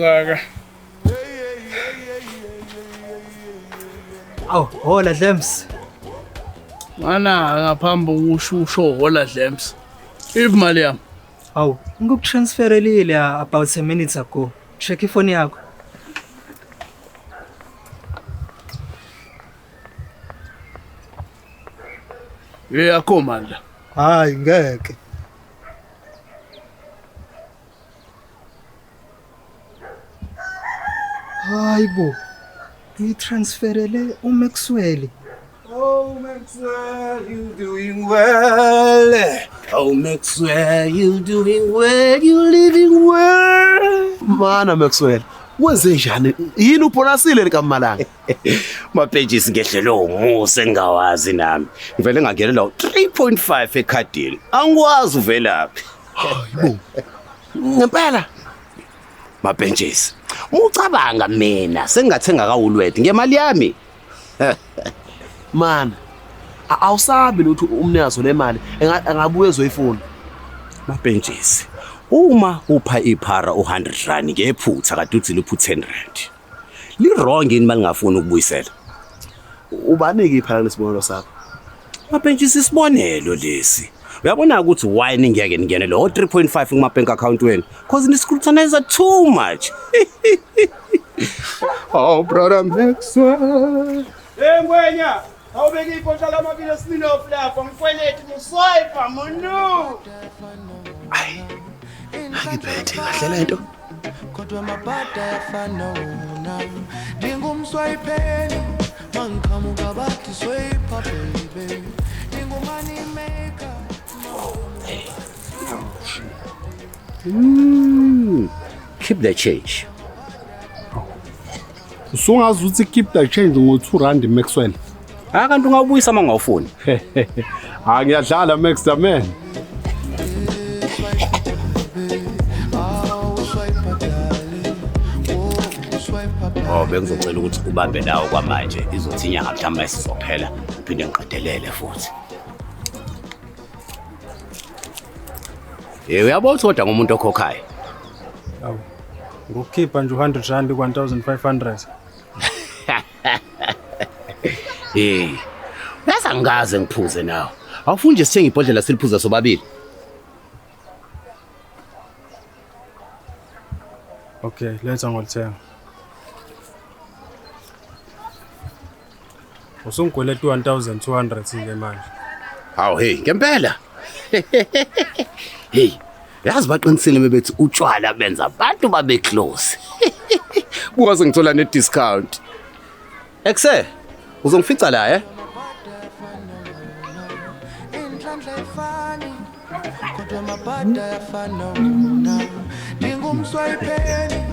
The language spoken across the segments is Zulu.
Nansa-ke. Awu, hola Dlems. Mana ngaphambi ukusho usho hola Dlems. Iphi imali yami? Awu, ngikutransferelile about a minute ago. Check ifoni yakho. Hey akho mali la. Hayi ngeke. Hayi bo. Ngitransferele uMaxwell. Oh Maxwell, you doing well. Oh Maxwell, you doing well, you living well. Mana Maxwell, wenze njani? Yini ubhonasile likaMalanga? Mapejisi ngehlelwe umusa engingawazi nami. Ngivele ngangenelwa 3.5 ekhadini. Angikwazi uvelaphi. Hayibo. Ngempela. Mapentshisi. Ucabanga mina sengingathenga kaWoolworth ngemali yami. Mana. Awusabi lutho umnikazi lemali engabuye ezoyifuna. Mapentshisi. Uma upha iphara u100 rand ngephutha kade uthi liphu 10 rand. Li wrong yini malingafuni ukubuyisela? Ubanike iphara lesibonelo sakho. Mapentshisi isibonelo lesi. Uyabona ukuthi why ningeke ningene lo 3.5 kuma bank account wenu? Cause ni scrutinize too much. Oh brother Maxwell. Hey Ngwenya, awubeke ibhotla lamabili eSminoff lapho ngikweleti muswipe munu. Ayi. Angiphethe kahle lento. Kodwa amabhada ayafana wona ndingumswayipheni mangiqhamuka bathi swipe baby ndingumoney maker. Keep the change. Usungazi ukuthi keep the change ngo-2 rand Maxwell. Ah kanti ungawubuyisa uma ungawufuni. Ah ngiyadlala Max the man. Oh bengizocela ukuthi ubambe nawo kwamanje izothi inyanga mhlawumbe isizophela uphinde ngiqedelele futhi. Eh uyabona ukuthi kodwa ngumuntu okhokhayo. Awu. Ngokukhipha nje u100 rand ku1500. Eh. Bese angikaze ngiphuze nawe. Awufuni nje sithenge ibhodlela siliphuza sobabili. Okay, letha ngolithenga. Usungikweleta 1200 ke manje. Hawu hey, ngempela. Hey, yazi baqinisile bebethi utshwala benza abantu babe close. Buka sengithola ne discount. Ekse, uzongifica la eh? Inhlanhla ayifani kodwa amabhada ayafana wona ndingumswayipheni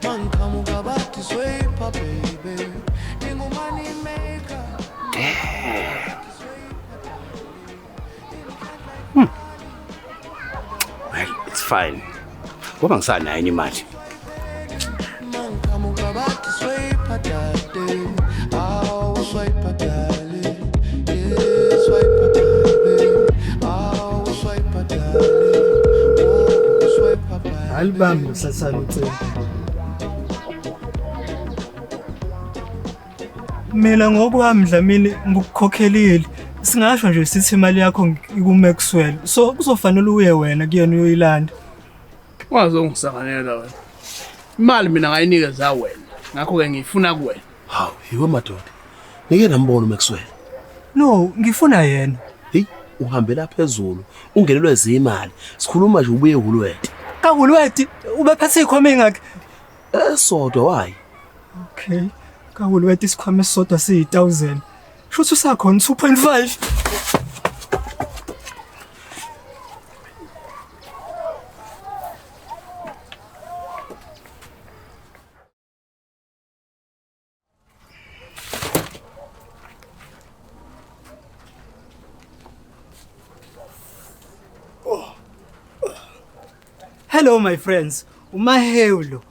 mangiqhamuka bathi swipe baby ndingumoney maker. Well, it's fine. Ngoba ngisanayo enye imali. Mangiqhamuka bathi swipe dade awu swipe dale yeah swipe baby awu swipe dale oh swipe baby. Alibambi lo sathane ucingo. Mina ngokwami Dlamini ngikukhokhelile. Singasho nje sithi imali yakho ikuMaxwell. So kuzofanele uye wena kuyena uyoyilanda. Wazongisanganela wena. Imali mina ngayinikeza wena. Ngakho ke ngiyifuna kuwena. Hawu, yiwe madoda. Nike nambona uMaxwell. No, ngifuna yena. Hey, uhambela phezulu, ungenelwe zimali. Sikhuluma nje ubuye eWoolworth. KaWoolworth ubephethe ikhwama engakhi? Esodwa wayi. Okay. KaWoolworth isikhwama esisodwa siyi1000. Shuthi usakhona 2.5. Hello, my friends. Umahewulo.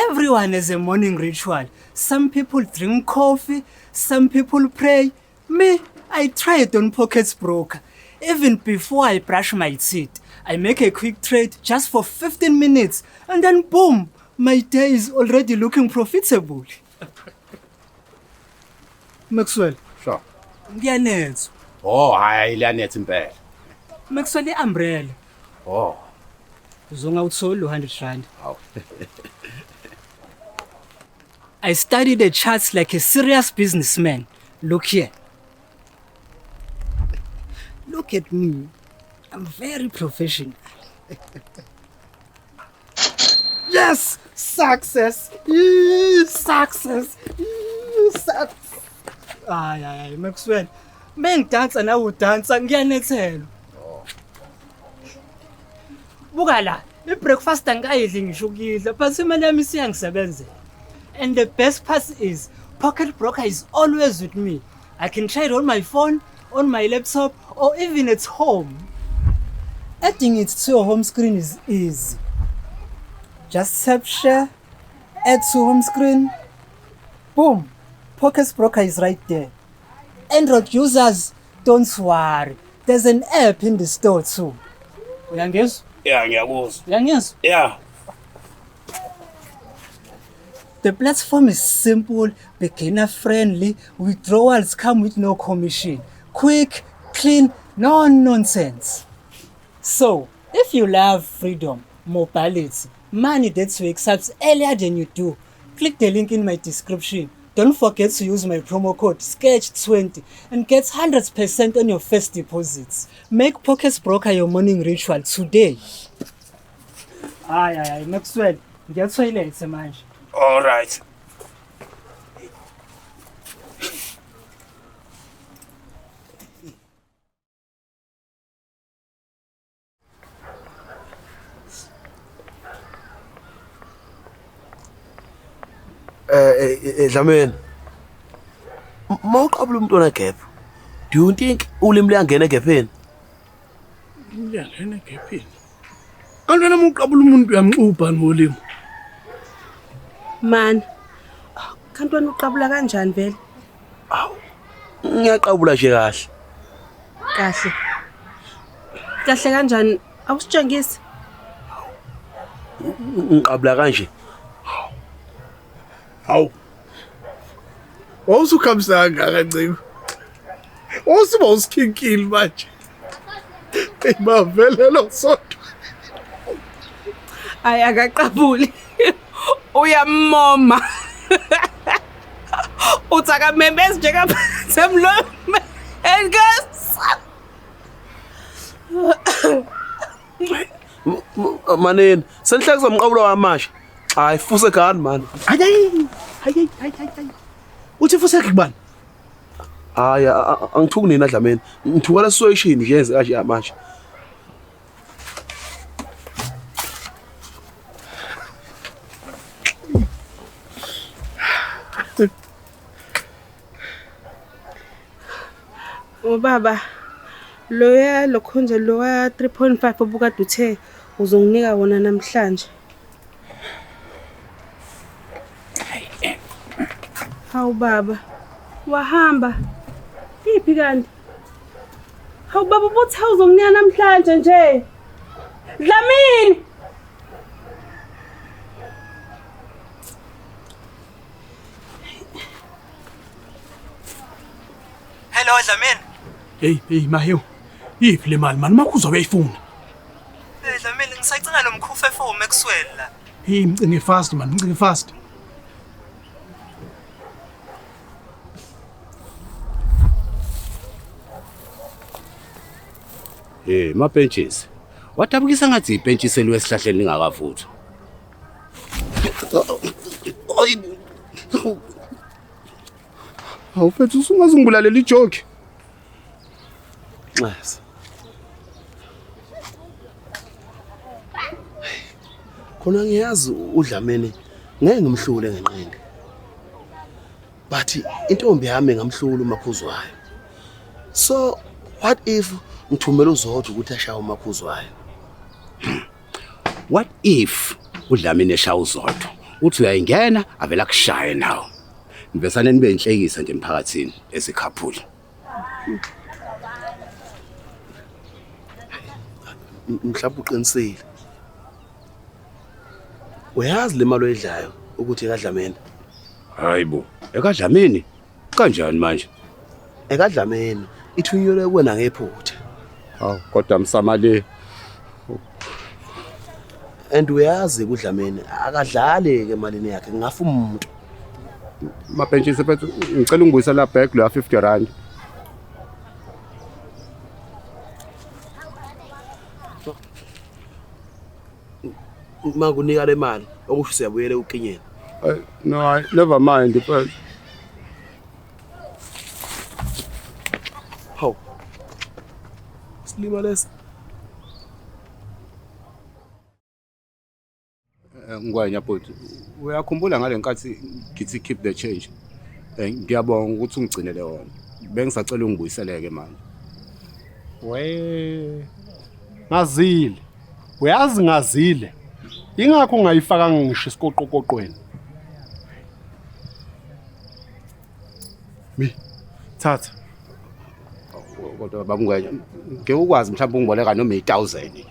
Everyone has a morning ritual. Some people drink coffee, some people pray. Me, I trade on Pockets Broker. Even before I brush my teeth, I make a quick trade just for 15 minutes and then boom, My day is already looking profitable. Maxwell. Sure. Ngiyanetha. Oh, hayi liyanetha impela. Maxwell i-umbrella. Oh. Uzongawutholi u100 rand. Hawu. I study the charts like a serious businessman. Look here. Look at me. I'm very professional. Yes! Success! Success! Success! Hayi hayi Maxwell. Mengidansa nawe udansa ngiyanethelwa. Buka la, i-breakfast angikayidli ngisho ukuyidla, but imali yami isiyangisebenzela. And the best part is, Pocket Broker is always with me. I can trade on my phone, on my laptop, or even at home. Adding it to your home screen is easy. Just tap share, add to home screen, boom, Pocket Broker is right there. Android users, don't worry. There's an app in the store too. Uyangizwa? Ya ngiyakuzwa. Uyangizwa? Ya. The platform is simple, beginner friendly, withdrawals come with no commission. Quick, clean, no nonsense. So, if you love freedom, mobility, money that wakes up earlier than you do, click the link in my description. Don't forget to use my promo code SKETCH20 and get 100% on your first deposits. Make Pockets Broker your morning ritual today. Hayi hayi Maxwell, ngiya toilet manje. All right. Dlamini. Mawuqabula umntwana gap. Do you think ulimi luyangena egepheni? Luyangena egepheni. Kanti wena mawuqabula umuntu uyamxubha ngolimi. Man. Kanti wena uqabula kanjani vele? Awu. Ngiyaqabula nje kahle. Kahle. Kahle kanjani? Awusitshengisi. Ngiqabula kanje. Hawu. Wawusukhambisa kangaka Nciko. Wawusuba usikhinkile manje. Hey mavelelo sodwa. Hayi akaqabuli. Uyamoma. Uthi akamemezi nje kaphansi emlomeni. Enkosi. Manini, senihleke kuzomqabulo wamasha. Hayi fuse gani man. Hayi hayi hayi hayi. Uthi fuseke kubani? Hayi angithuki nina Dlamini. Ngithuka la situation nje yenze kanje manje. Ubaba loya lokhonje loya 3.5 obukade uthe uzonginika wona namhlanje. Hawu baba, wahamba. Iphi kanti? Hawu baba ubuthe uzonginika namhlanje nje. Dlamini! Hello Dlamini. Hey hey Mahewu. Iphi le mali mani makhuza uyayifuna. Hey Dlamini ngisacinga lo mkhufe for Maxwell la. Hey mcinge fast man, mcinge fast. Hey mapentshisi. Wadabukisa ngathi ipentshisi eliwe esihlahleni lingakavuthwa. Hawu mfethu usungazungibulalela ijoke. Nxese. Khona ngiyazi uDlamini ngeke ngimhlule ngenqindi. But intombi yami ngamhlula uMakhuzwayo. So what if ngithumela uZodwa ukuthi ashaye uMakhuzwayo? What if uDlamini eshaya uZodwa? Uthi uyayingena avela kushaye nawo. Nivesane nibe inhlekisa nje emphakathini esikhaphula. Mhlawumbe uqinisile. Uyazi le mali oyidlayo ukuthi ekaDlamini. Hayibo, ekaDlamini? Kanjani manje? EkaDlamini ithunyelwe kuwena ngephutha. Hawu, kodwa msamali. And uyazi kuDlamini akadlali ke emalini yakhe ngafa umuntu. Mabhentshisi mfethu, ngicela ungibuyisela back lo 50 rand. Uma kunika le mali okusho siyabuyela ekukinyeni. No, I never mind mfethu. Hawu. Silima lesi. Ngwenya bhuti, uyakhumbula ngale nkathi ngithi keep the change? Ngiyabonga ukuthi ungigcinele wona. Bengisacela ungibuyiseleke manje. We ngazile. Uyazi ngazile. Ingakho ungayifakanga ngisho isikoqokoqweni. Mi thatha. Kodwa baba Ngwenya, ngeke ukwazi mhlawumbe ungiboleka noma i1000.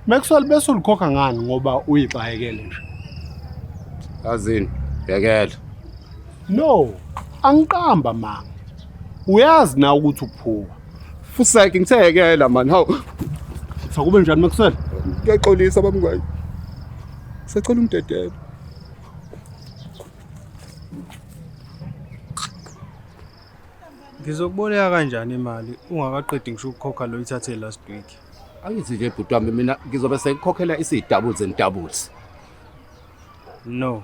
Maxwell bese ulikhokha ngani ngoba uyixakekele nje? Yazini, bhekela. No, angiqamba manga. Uyazi na ukuthi uphuwa. Fuseke ngithekela man. Hawu. Sakube njani Maxwell? Ngiyaxolisa baba Ngwenya. Sacela ungidedele. Ngizokuboleka kanjani imali ungakaqedi ngisho ukukhokha lo uyithathe last week? Angithi nje bhuti wami mina ngizobe sengikhokhela isi-doubles and doubles. No.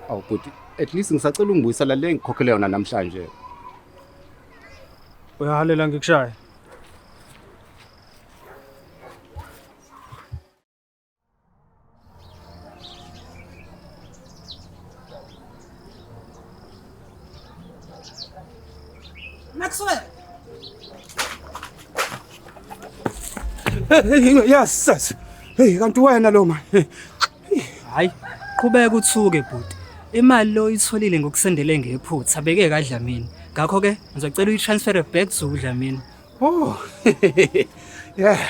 Awu bhuti, at least ngisacela ungibuyisela le ngikhokhele yona namhlanje. Uyahalela ngikushaya? Maxwell. Yes, yes. Hey, kanti wena lo man. Hayi, qhubeka uthuke bhuti. Imali lo uyitholile ngokusendele ngephutha beke kaDlamini. Ngakho ke ngizocela uyitransfer back to uDlamini. Oh. Yeah.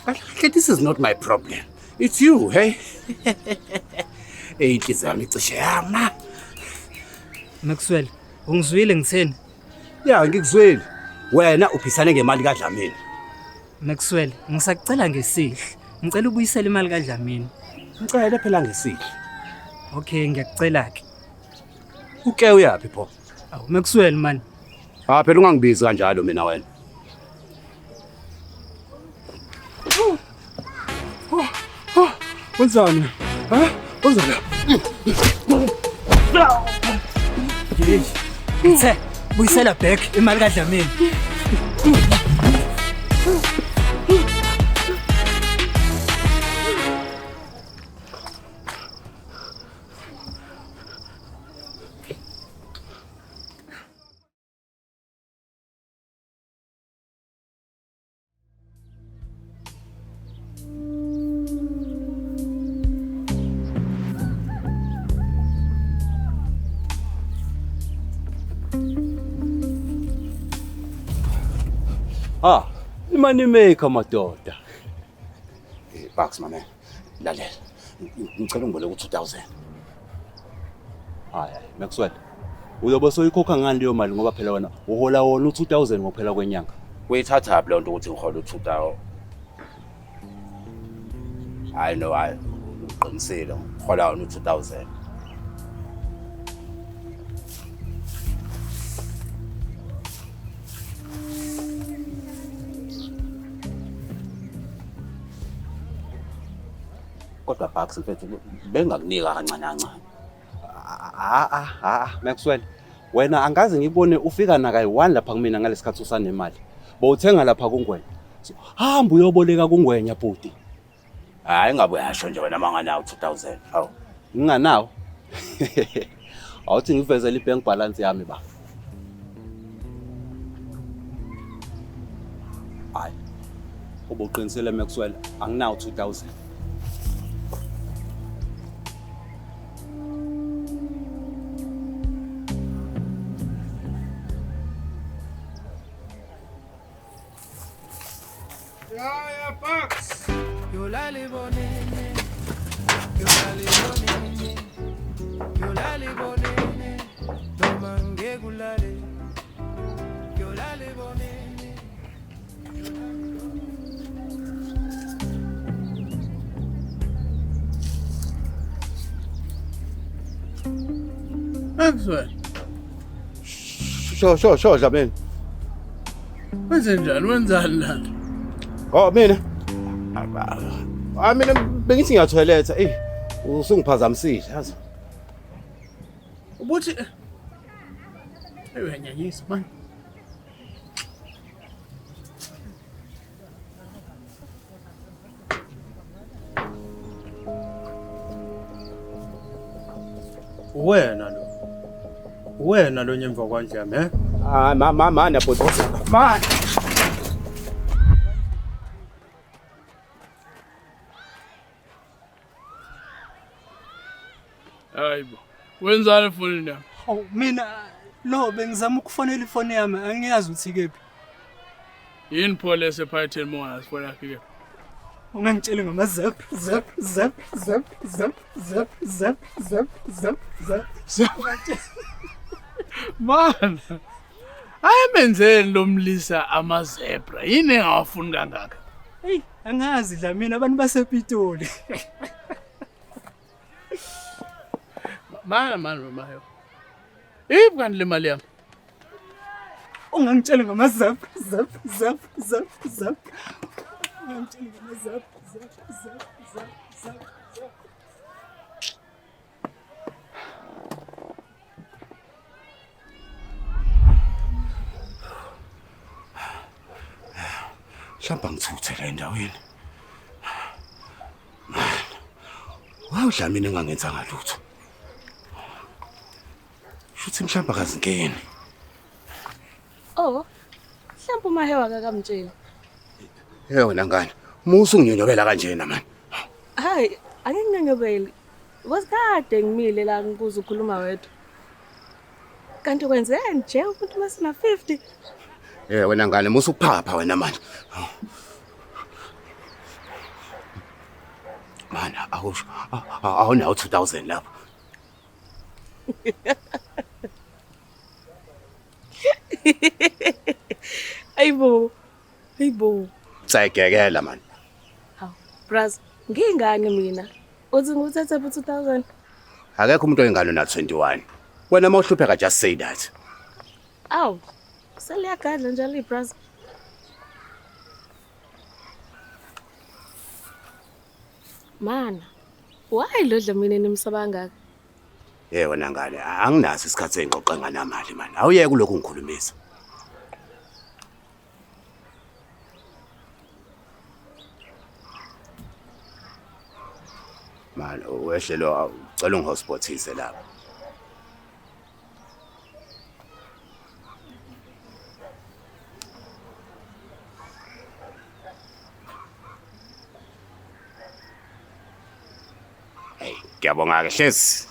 Kahle, this is not my problem. It's you, hey? Hey, inhliziyo yami icishe yama. Maxwell, ungizwile ngitheni? Ya, ngikuzwile. Wena uphisane ngemali kaDlamini. Maxwell, ngisakucela ngesihle. Ngicela ubuyisele imali kaDlamini. Ngicela phela ngesihle. Okay, ngiyakucela ke. Uke uyaphi pho? Awu Maxwell man. Ah, phela ungangibizi kanjalo mina wena. Wenzani? Ha? Wenzani? Ngithe buyisela back imali kaDlamini. Ah, imani maker madoda. Bucks my man. Lalela. Ngicela ungiboleke u2000. Hayi, Maxwell. Uyobe soyikhokha ngani leyo mali ngoba phela wena uhola wona u2000 ngokuphela kwenyanga. Uyithatha phi leyo nto ukuthi ngihola u2000? Hayi no, hayi uqinisile ngihola wona u2000. Kodwa Bucks mfethu bengakunika kancane kancane. Ah, Maxwell. Wena angaze ngibone ufika na kayi-1 lapha kumina ngalesikhathi usanemali. Bowuthenga lapha kuNgwenya. So, hamba uyoboleka kuNgwenya bhuti. Hayi ngabe uyasho nje wena manganawo 2000. Hawu. Nginganawo. Awuthi ngivezele i-bank balance yami ba. Hayi. Ubuqinisile Maxwell, anginawo 2000. Maxwell. Sho sho sho Dlamini. Wenze njani wenzani lana? Oh mina. Ah mina bengithi ngiyathoyiletha. Ey usungiphazamisile yazi. Ubuthi Hey uyanyanyisa man. Wena lo. Wena lo nyemva kwandlami he? Ah ma ma mana bhuti. Man. Hayibo. Wenzani efonini yami? Hawu mina lo bengizama ukufonela ifoni yami angiyazi ukuthi kephi. Yini pho lese phayitheni mongazi ifoni yakho kephi? Ungangitsheli ngama zap zap zap zap zap zap zap zap zap zap. Man. Ayemenzeni lo mlisa ama zebra? Yini engawafuni kangaka? Hey, angazi Dlamini abantu basePitoli. Mana mana mayo. Iphi kanti le mali yami? Ungangitsheli ngama zap zap zap zap zap. Ungangitsheli ngama zap zap zap zap zap. Mhlawumbe ngithuthe la endaweni. Man. Wawu Dlamini engangenzanga lutho. Shuthi mhlawumbe akazingeni. Oh. Mhlawumbe uMahewa akakamtsheli. Hey wena ngane, musu unginyonyobela kanjena man. Hayi, anginginyonyobeli. Kwasikade ngimile la ngikuza ukhuluma wedwa. Kanti kwenzeka nje umuntu masina 50. Eh wena ngane, musu ukuphapha wena manje. Mana awusho awunawo 2000 lapho. Ayibo. Ayibo. Sayigekela man. Hawu, braz, ngingane mina. Uthi nguthathe phi 2000? Akekho umuntu oyingane na 21. Wena mawuhlupheka just say that. Awu, seliyagadla njalo ibraz. Mana, why lo Dlamini nimsaba kangaka? Eh wena ngane, anginaso isikhathi engixoxe nganamali man. Awuyeke kulokhu ngikhulumisa. Man, wehlelo ucela ungihotspotise lapha. Hey, ngiyabonga ke hlezi.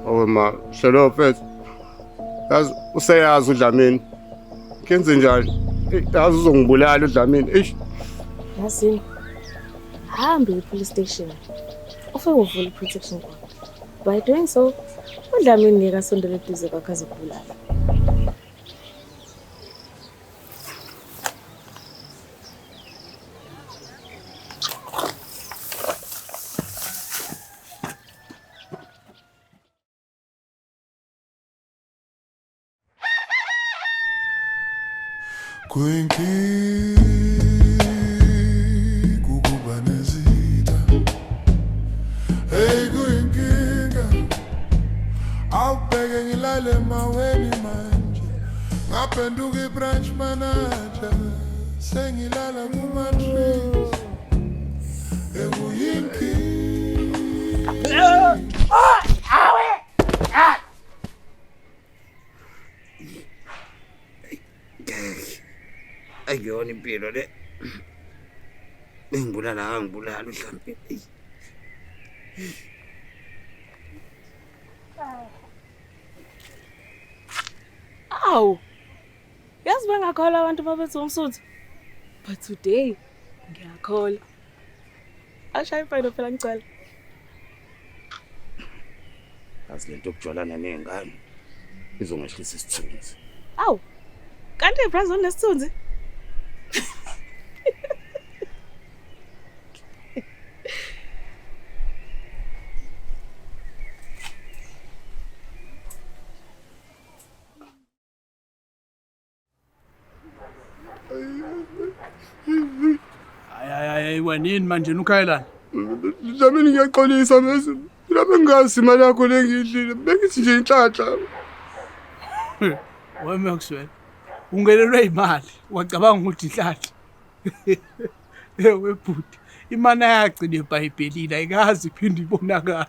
Oh ma, shelo mfethu. Yazi useyazi uDlamini. Kenze njani? Yazi uzongibulala uDlamini. Eish. Yazini. Hambe e-police station. Ufike uvule i-protection order. By doing so, uDlamini ngeke asondele eduze kwakhe azokubulala. Kuyinkinga nezitha. Hey kuyinkinga. Awubheke ngilale maweni manje. Ngaphenduka i-branch manager. Sengilala kuma-trees. Ekuyinkinga. Ayiyona impilo le. Engibulala angibulala uDlamini. Awu. Yazi bengakholwa abantu babethi umsuthu. But today ngiyakholwa. Ashaye imfayilo phela ngicela. Yazi lento yokujwalana ney'ngane izongehlisa isithunzi. Awu. Kanti ibrazil unesithunzi? Hayi hayi hayi wena yini manje ukhayelana? Dlamini ngiyaxolisa mese. Mina bengingazi imali yakho le ngiyidlile. Bengithi nje inhlanhla. We Maxwell. Ungenelwe imali wacabanga ukuthi inhlanhla. Ewe bhuti, imana yagcina eBhayibhelini ayikaze iphinde ibonakale.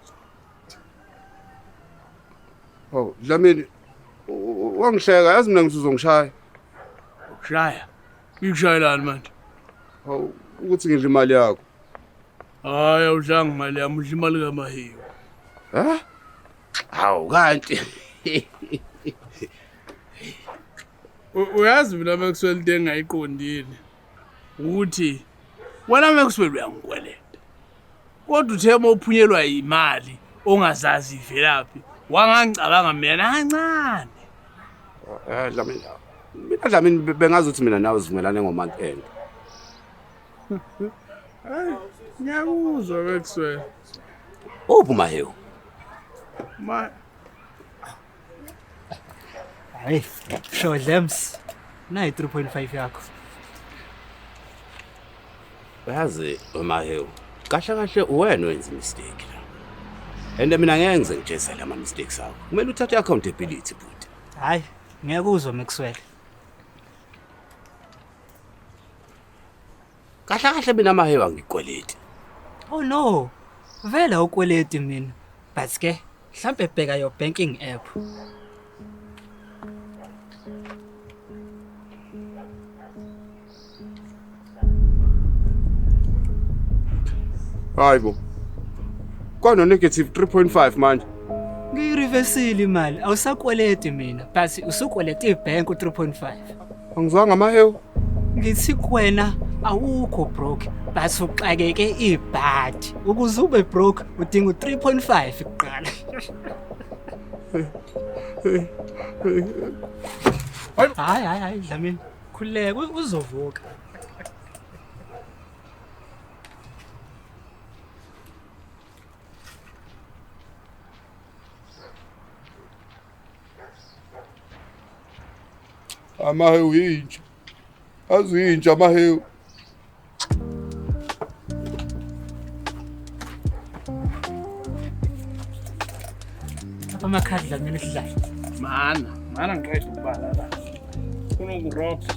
Hawu Dlamini wangihleka yazi mina ngithi uzongishaya. Ukushaya. Ngikushayelani manje? Hawu ukuthi ngidla imali yakho. Hayi awudlanga imali yami, udla imali kaMahewu. Ha? Hawu kanti. Uyazi mina Maxwell into engayiqondile ukuthi wena Maxwell uyangikweleta. Kodwa uthe uma uphunyelwa imali ongazazi ivelaphi wangangicabanga mina nakancane. Eh Dlamini. Mina Dlamini bengazi ukuthi mina nawe sivumelane ngo month end. Hayi ngiyakuzwa Maxwell. Uphi Mahewu? Ma Hayi, sho Dlems. Nayi 3.5 yakho. Uyazi Mahewu, kahle kahle uwena owenza mistake la. And mina ngeke ngize ngijezele ama mistakes akho. Kumele uthathe accountability bhuti. Hayi, ngiyakuzwa Maxwell. Kahle kahle mina Mahewu angikweleti. Oh no. Vele awukweleti mina. But ke mhlambe bheka your banking app. Hayibo. Kwano negative 3.5 manje. Ngiyirivesile imali, awusakweleti mina, but usukweleta ibank u3.5. Angizwanga Mahewu. Ngithi kuwena awukho broke, but uxakeke ibhadi. Ukuze ube broke udinga u3.5 kuqala. Hayi hayi hayi Dlamini, khululeka uzovuka. Amahewu yintsha. Azi yintsha Mahewu. Lapha amakhadi Dlamini sidlale. Mana, mana ngiqeda ukubala la. Kunokurobha.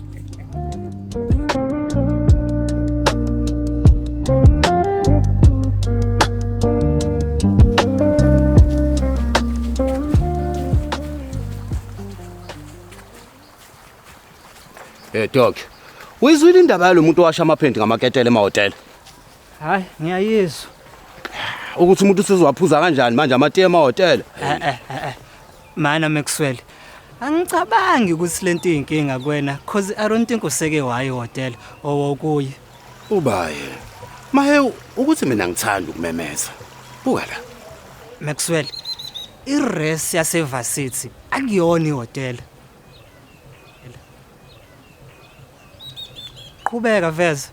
Hey dog. Uyizwile indaba yalomuntu owasha amaphenti ngamaketele emahhotela? Hayi, ngiyayizwa. Ukuthi umuntu usezowaphuza kanjani manje amatiye emahhotela? Eh. Mana Maxwell. Angicabangi ukuthi lento iyinkinga kuwena cause I don't think useke waye ehhotela owokuye. Ubaye. Mahewu ukuthi mina ngithanda ukumemeza. Buka la. Maxwell, i-res yasevasithi akuyona ihhotela. Qhubeka veza.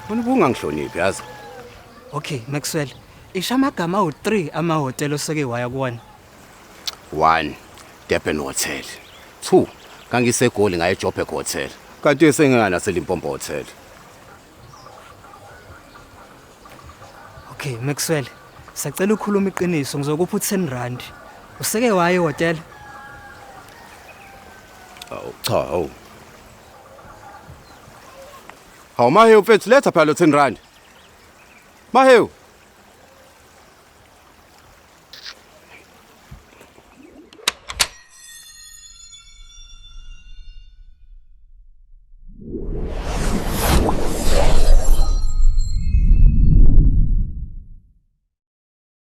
Wena ubungangihloniphi yazi. Okay, Maxwell. Isha amagama awu-3 amahhotela oseke waya kuwona. 1 Durban Hotel. 2 ngangisegoli ngaye Joburg Hotel. Kanti sengingana seLimpopo Hotel. Okay, Maxwell. Sacela ukukhuluma iqiniso ngizokupha u10 rand. Useke waya ehhotela? Awu cha, awu. Hawu Mahewu mfethu letha phela lo 10 rand. Mahewu.